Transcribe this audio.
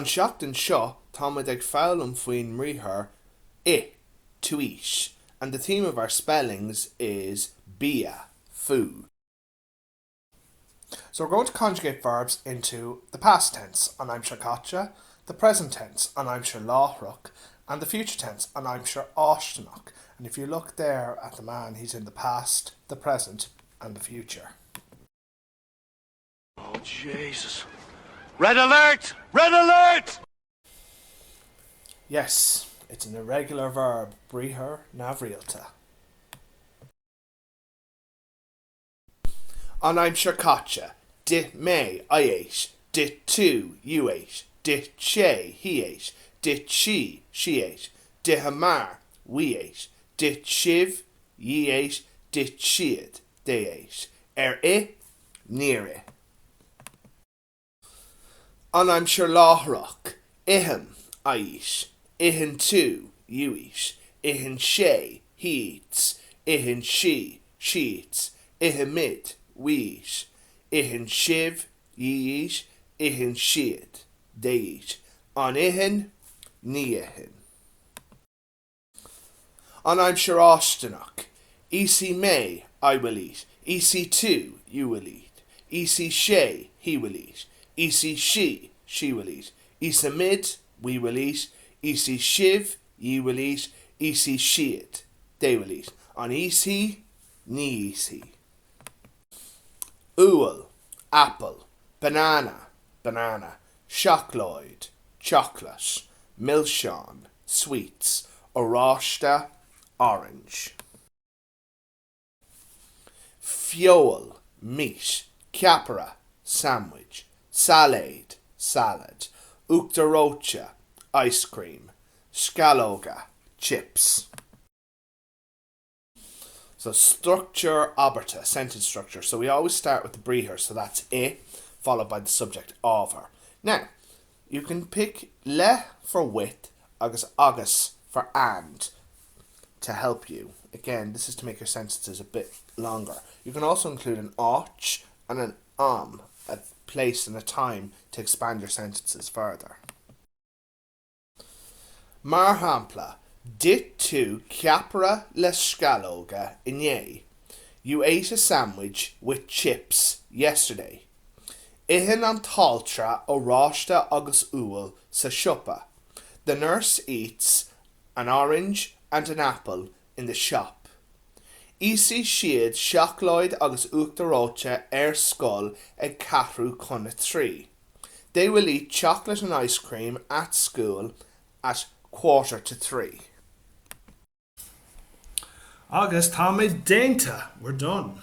An seachtain seo táimid ag foghlaim faoin mbriathar ith, to eat, and the theme of our spellings is bia, food. So we're going to conjugate verbs into the past tense, an aimsir chaite, the present tense, an aimsir láithreach, and the future tense, an aimsir fháistineach. And if you look there at the man, he's in the past, the present, and the future. Oh Jesus. Red alert! Red alert! Yes, it's an irregular verb, briathar neamhrialta. An aimsir chaite, D'ith mé, I ate, D'ith tú, you ate, D'ith sé, he ate, D'ith sí, she ate, D'itheamar, we ate, D'ith sibh, ye ate, D'ith siad, they ate. Ar ith? Níor ith. An aimsir láithreach, Ithim, I eat, Itheann tú, you eat, Itheann sé, he eats, Itheann sí, she eats, Ithimid, we eat, Itheann sibh, ye eat, Itheann siad, they eat. An itheann? Ní itheann. An aimsir fháistineach, Íosfaidh mé, I will eat, Íosfaidh tú, you will eat, Íosfaidh sé, he will eat, Íosfaidh sí, she will eat, Íosfaimid, we will eat, Íosfaidh sibh, ye will eat, Íosfaidh siad, they will eat. An íosfaidh? Ní íosfaidh. Úll, apple, banana, banana, seacláid, chocolate, milseáin, sweets, oráiste, orange. Feoil, meat, ceapaire, sandwich, sailéad, salad, uachtar reoite, ice cream, sceallóga, chips. So structure abairte, sentence structure. So we always start with the briathar, so that's ith, followed by the subject, ábhar. Now, you can pick le for with agus agus for and to help you. Again, this is to make your sentences a bit longer. You can also include an áit and an am, a place and a time to expand your sentences further. Mar shampla, D'ith tú ceapaire le sceallóga inné. You ate a sandwich with chips yesterday. Itheann an t-altra oráiste agus úll sa siopa. The nurse eats an orange and an apple in the shop. Íosfaidh siad seacláid agus uachtar reoite ar scoil ag ceathrú chun a 3. They will eat chocolate and ice cream at school at quarter to 3. Agus táimid déanta! We're done!